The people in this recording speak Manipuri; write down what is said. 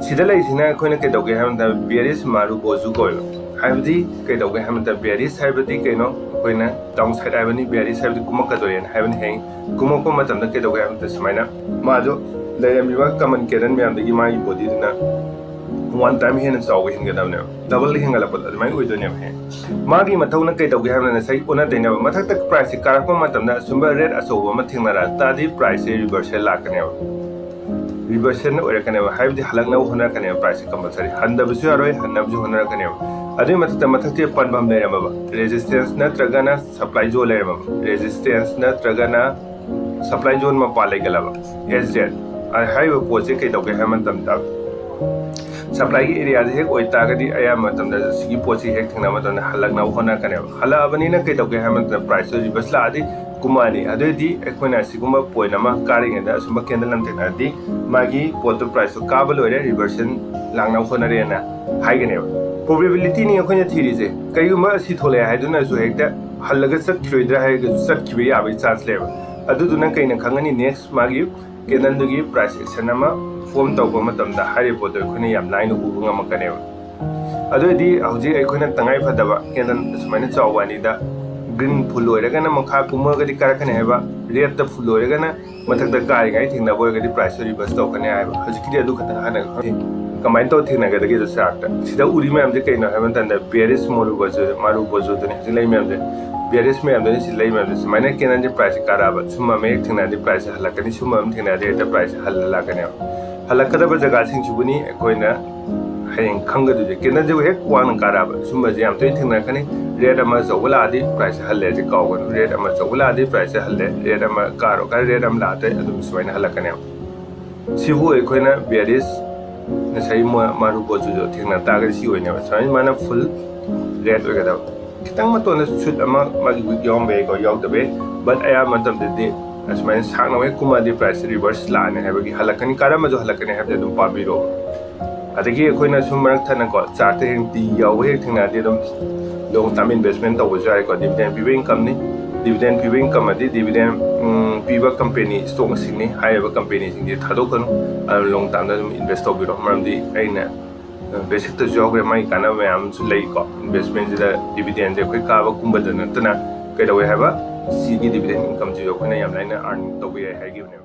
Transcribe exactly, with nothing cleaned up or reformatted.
ꯁꯤꯗ ꯂꯩꯔꯤꯁꯤꯅ ꯑꯩꯈꯣꯏꯅ ꯀꯩꯗꯧꯒꯦ ꯍꯥꯏꯕ ꯃꯇꯝꯗ bearish Marubozu ꯀꯧꯋꯦꯕ꯫ ꯍꯥꯏꯕꯗꯤ ꯀꯩꯗꯧꯒꯦ ꯍꯥꯏꯕ ꯃꯇꯝꯗ bearish ꯍꯥꯏꯕꯗꯤ ꯀꯩꯅꯣ? ꯑꯩꯈꯣꯏꯅ downside ꯍꯥꯏꯕꯅꯤ, bearish ꯍꯥꯏꯕꯗꯤ ꯀꯨꯝꯃꯛꯀꯗꯣꯔꯦꯅ ꯍꯥꯏꯕꯅꯤ꯫ ꯍꯌꯦꯡ ꯀꯨꯝꯃꯛꯄ ꯃꯇꯝꯗ ꯀꯩꯗꯧꯒꯦ ꯍꯥꯏꯕ ꯃꯇꯝꯗ ꯁꯨꯃꯥꯏꯅ ꯃꯥꯁꯨ ꯂꯩꯔꯝꯃꯤꯕ common candle ꯃꯌꯥꯝꯗꯒꯤ ꯃꯥꯒꯤ bodyꯗꯨꯅ one time ꯍꯦꯟꯅ ꯆꯥꯎꯕ ꯍꯦꯟꯒꯗꯕꯅꯦꯕ, double ꯍꯦꯟꯒꯠꯂꯛꯄꯗꯣ ꯑꯗꯨꯃꯥꯏꯅ ꯑꯣꯏꯗꯣꯏꯅꯦꯕ꯫ ꯍꯌꯦꯡ ꯃꯥꯒꯤ ꯃꯊꯧꯅ ꯀꯩꯗꯧꯒꯦ ꯍꯥꯏꯕꯗ ꯉꯁꯥꯏ ꯑꯣꯟꯅ ꯇꯩꯅꯕ ꯃꯊꯛꯇ priceꯁꯦ ꯀꯥꯔꯛꯄ ꯃꯇꯝꯗ ꯑꯁꯨꯝꯕ red ꯑꯆꯧꯕ ꯑꯃ ꯊꯦꯡꯅꯔꯛ ꯇꯥꯔꯗꯤ priceꯁꯦ reversal ꯂꯥꯛꯀꯅꯦꯕ꯫ Reversal ꯑꯣꯏꯔꯛꯀꯅꯦꯕ, ꯍꯥꯏꯕꯗꯤ ꯍꯜꯂꯛꯅꯕ ꯍꯣꯠꯅꯔꯛꯀꯅꯦꯕ priceꯁꯦ compulsory꯫ ꯍꯟꯗꯕꯁꯨ ꯌꯥꯔꯣꯏ, ꯍꯟꯅꯕꯁꯨ ꯍꯣꯠꯅꯔꯛꯀꯅꯦꯕ꯫ ꯑꯗꯨꯒꯤ ꯃꯊꯛꯇ ꯃꯊꯛꯁꯦ ꯄꯟꯐꯝ ꯂꯩꯔꯝꯃꯕ resistance ꯅꯠꯇ꯭ꯔꯒꯅ supply zone ꯂꯩꯔꯝꯃꯕ, resistance ꯅꯠꯇ꯭ꯔꯒꯅ supply zone ꯃꯄꯥ ꯂꯩꯒꯜꯂꯕ, S Z꯫ ꯍꯥꯏꯔꯤꯕ ꯄꯣꯠꯁꯦ ꯀꯩꯗꯧꯒꯦ ꯍꯥꯏꯕ ꯃꯇꯝꯗ supplyꯒꯤ areaꯁꯦ ꯍꯦꯛ ꯑꯣꯏꯇꯥꯔꯒꯗꯤ ꯑꯌꯥꯝꯕ ꯃꯇꯝꯗ ꯁꯤꯒꯤ ꯄꯣꯠꯁꯤ ꯍꯦꯛ ꯊꯦꯡꯅꯕ ꯃꯇꯝꯗ ꯍꯜꯂꯛꯅꯕ ꯍꯣꯠꯅꯔꯛꯀꯅꯦꯕ꯫ ꯍꯜꯂꯛꯑꯕꯅꯤꯅ ꯀꯩꯗꯧꯒꯦ ꯍꯥꯏꯕ ꯃꯇꯝꯗ priceꯇꯣ reverse ꯂꯥꯛꯑꯗꯤ ꯀꯨꯝꯃꯛꯑꯅꯤ꯫ ꯑꯗꯨꯑꯣꯏꯗꯤ ꯑꯩꯈꯣꯏꯅ ꯑꯁꯤꯒꯨꯝꯕ point ꯑꯃ ꯀꯥꯔꯤꯉꯩꯗ ꯑꯁꯨꯝꯕ candle ꯑꯃ ꯊꯦꯡꯅꯔꯗꯤ ꯃꯥꯒꯤ ꯄꯣꯠꯇꯣ priceꯇꯣ ꯀꯥꯕ ꯂꯣꯏꯔꯦ, reversal ꯂꯥꯛꯅꯕ ꯍꯣꯠꯅꯔꯦꯅ ꯍꯥꯏꯒꯅꯦꯕ꯫ Probabilityꯅꯤ ꯑꯩꯈꯣꯏꯅ ꯊꯤꯔꯤꯁꯦ꯫ ꯀꯩꯒꯨꯝꯕ ꯑꯁꯤ ꯊꯣꯛꯂꯛꯑꯦ ꯍꯥꯏꯗꯨꯅꯁꯨ ꯍꯦꯛꯇ ꯍꯜꯂꯒ ꯆꯠꯈꯤꯔꯣꯏꯗ꯭ꯔꯥ ꯍꯥꯏꯔꯒꯁꯨ ꯆꯠꯈꯤꯕ ꯌꯥꯕꯒꯤ chance ꯂꯩꯌꯦꯕ꯫ ꯑꯗꯨꯗꯨꯅ ꯀꯩꯅ ꯈꯪꯒꯅꯤ? Next ꯃꯥꯒꯤ candleꯗꯨꯒꯤ price action ꯑꯃ form ꯇꯧꯕ ꯃꯇꯝꯗ ꯍꯥꯏꯔꯤꯕ ꯄꯣꯠꯇꯣ ꯑꯩꯈꯣꯏꯅ ꯌꯥꯝ ꯂꯥꯏꯅ ꯎꯕ ꯉꯝꯃꯛꯀꯅꯦꯕ꯫ ꯑꯗꯨꯑꯣꯏꯗꯤ ꯍꯧꯖꯤꯛ ꯑꯩꯈꯣꯏꯅ ꯇꯉꯥꯏ ꯐꯗꯕ candle ꯁꯨꯃꯥꯏꯅ ꯆꯥꯎꯕ ꯑꯅꯤꯗ green full ꯑꯣꯏꯔꯒꯅ ꯃꯈꯥ ꯀꯨꯝꯃꯒꯗꯤ ꯀꯥꯔꯛꯀꯅꯤ ꯍꯥꯏꯕ, redꯇ full ꯑꯣꯏꯔꯒꯅ ꯃꯊꯛꯇ ꯀꯥꯔꯤꯉꯩ ꯊꯦꯡꯅꯕ ꯑꯣꯏꯔꯒꯗꯤ priceꯇꯣ reverse ꯇꯧꯔꯛꯀꯅꯤ ꯍꯥꯏꯕ꯫ ꯍꯧꯖꯤꯛꯀꯤꯗꯤ ꯑꯗꯨ ꯈꯛꯇꯪ ꯍꯥꯟꯅ ꯈꯪꯉꯤ꯫ ꯀꯃꯥꯏꯅ ꯇꯧꯔ ꯊꯦꯡꯅꯒꯗꯒꯦꯗꯣ chartꯇ? ꯁꯤꯗ ꯎꯔꯤ ꯃꯌꯥꯝꯁꯦ ꯀꯩꯅꯣ ꯍꯥꯏꯕ ꯃꯇꯝꯗ bearish Marubozu, Marubozuꯗꯨꯅꯤ ꯍꯧꯖꯤꯛ ꯂꯩ ꯃꯌꯥꯝꯁꯦ꯫ Bearish ꯃꯌꯥꯝꯗꯨꯅꯤ ꯁꯤ ꯂꯩ ꯃꯌꯥꯝꯁꯦ꯫ ꯁꯨꯃꯥꯏꯅ candleꯁꯦ priceꯁꯦ ꯀꯥꯔꯛꯑꯕ, ꯁꯨꯝꯕ ꯑꯃ ꯍꯦꯛ ꯊꯦꯡꯅꯔꯗꯤ priceꯁꯦ ꯍꯜꯂꯛꯀꯅꯤ, ꯁꯨꯝꯕ ꯑꯃ ꯊꯦꯡꯅꯔꯗꯤ ꯍꯦꯛꯇ priceꯁꯦ ꯍꯜꯂ ꯂꯥꯛꯀꯅꯦꯕ꯫ ꯍꯜꯂꯛꯀꯗꯕ ꯖꯒꯥꯁꯤꯡꯁꯤꯕꯨꯅꯤ ꯑꯩꯈꯣꯏꯅ ꯍꯌꯦꯡ ꯈꯪꯒꯗꯣꯏꯁꯦ꯫ Candleꯁꯤꯕꯨ ꯍꯦꯛ ꯋꯥꯡꯅ ꯀꯥꯔꯛꯑꯕ, ꯁꯨꯝꯕꯁꯦ ꯌꯥꯝ ꯇꯣꯏꯅ ꯊꯦꯡꯅꯔꯛꯀꯅꯤ꯫ Red ꯑꯃ ꯑꯆꯧꯕ ꯂꯥꯛꯑꯗꯤ priceꯁꯦ ꯍꯜꯂꯦ, ꯁꯤ ꯀꯥꯎꯒꯅꯨ꯫ Red ꯑꯃ ꯑꯆꯧꯕ ꯂꯥꯛꯑꯗꯤ priceꯁꯦ ꯍꯜꯂꯦ, red ꯑꯃ ꯀꯥꯔꯣ ꯀꯥꯔꯦ, red ꯑꯃ ꯂꯥꯛꯑꯗꯤ ꯑꯗꯨꯝ ꯁꯨꯃꯥꯏꯅ ꯍꯜꯂꯛꯀꯅꯦꯕ꯫ ꯁꯤꯕꯨ ꯑꯩꯈꯣꯏꯅ bearish ꯉꯁꯥꯏ ꯃ-, Marubozuꯗꯣ ꯊꯦꯡꯅ ꯇꯥꯔꯒꯗꯤ ꯁꯤ ꯑꯣꯏꯅꯦꯕ꯫ ꯁꯨꯃꯥꯏꯅ ꯃꯥꯅ full red ꯑꯣꯏꯒꯗꯕ꯫ ꯈꯤꯇꯪ ꯃꯇꯣꯟꯗ shoot ꯑꯃ ꯃꯥꯒꯤ wick ꯌꯥꯎꯔꯝꯕ ꯌꯥꯏꯀꯣ, ꯌꯥꯎꯗꯕ ꯌꯥꯏ꯫ But ꯑꯌꯥꯝꯕ ꯃꯇꯝꯗꯗꯤ ꯑꯁꯨꯃꯥꯏꯅ ꯁꯥꯡꯅ ꯍꯦꯛ ꯀꯨꯝꯃꯛꯑꯗꯤ priceꯁꯦ reverse ꯂꯥꯛꯑꯅꯤ ꯍꯥꯏꯕꯒꯤ, ꯍꯜꯂꯛꯀꯅꯤ, ꯀꯥꯔꯝꯃꯁꯨ ꯍꯜꯂꯛꯀꯅꯤ ꯍꯥꯏꯕꯗꯤ ꯑꯗꯨꯝ ꯄꯥꯕꯤꯔꯣ꯫ ꯑꯗꯒꯤ ꯑꯩꯈꯣꯏꯅ ꯁꯨꯝ ꯃꯔꯛ ꯊꯠꯅꯀꯣ, chartꯇ ꯍꯦꯛ D ꯌꯥꯎꯕ ꯍꯦꯛ ꯊꯦꯡꯅꯔꯗꯤ ꯑꯗꯨꯝ long term investment ꯇꯧꯕꯁꯨ ꯌꯥꯏꯀꯣ, dividend ꯄꯤꯕ incomeꯅꯤ꯫ Dividend ꯄꯤꯕ income ꯑꯗꯤ dividend ꯄꯤꯕ company stockꯁꯤꯡꯅꯤ꯫ ꯍꯥꯏꯔꯤꯕ companyꯁꯤꯡꯁꯤ ꯊꯥꯗꯣꯛꯀꯅꯨ, ꯑꯗꯨꯝ long termꯗ ꯑꯗꯨꯝ invest ꯇꯧꯕꯤꯔꯣ꯫ ꯃꯔꯝꯗꯤ ꯑꯩꯅ basicꯇꯁꯨ ꯌꯥꯎꯈ꯭ꯔꯦ, ꯃꯥꯒꯤ ꯀꯥꯟꯅꯕ ꯃꯌꯥꯝ ꯑꯃꯁꯨ ꯂꯩꯀꯣ꯫ Investmentꯁꯤꯗ dividendꯁꯦ ꯑꯩꯈꯣꯏ ꯀꯥꯕꯒꯨꯝꯕꯗ ꯅꯠꯇꯅ ꯀꯩꯗꯧꯋꯦ ꯍꯥꯏꯕ, ꯁꯤꯒꯤ dividend incomeꯁꯤꯁꯨ ꯑꯩꯈꯣꯏꯅ ꯌꯥꯝ ꯂꯥꯏꯅ earn ꯇꯧꯕ ꯌꯥꯏ ꯍꯥꯏꯈꯤꯕꯅꯦꯕ꯫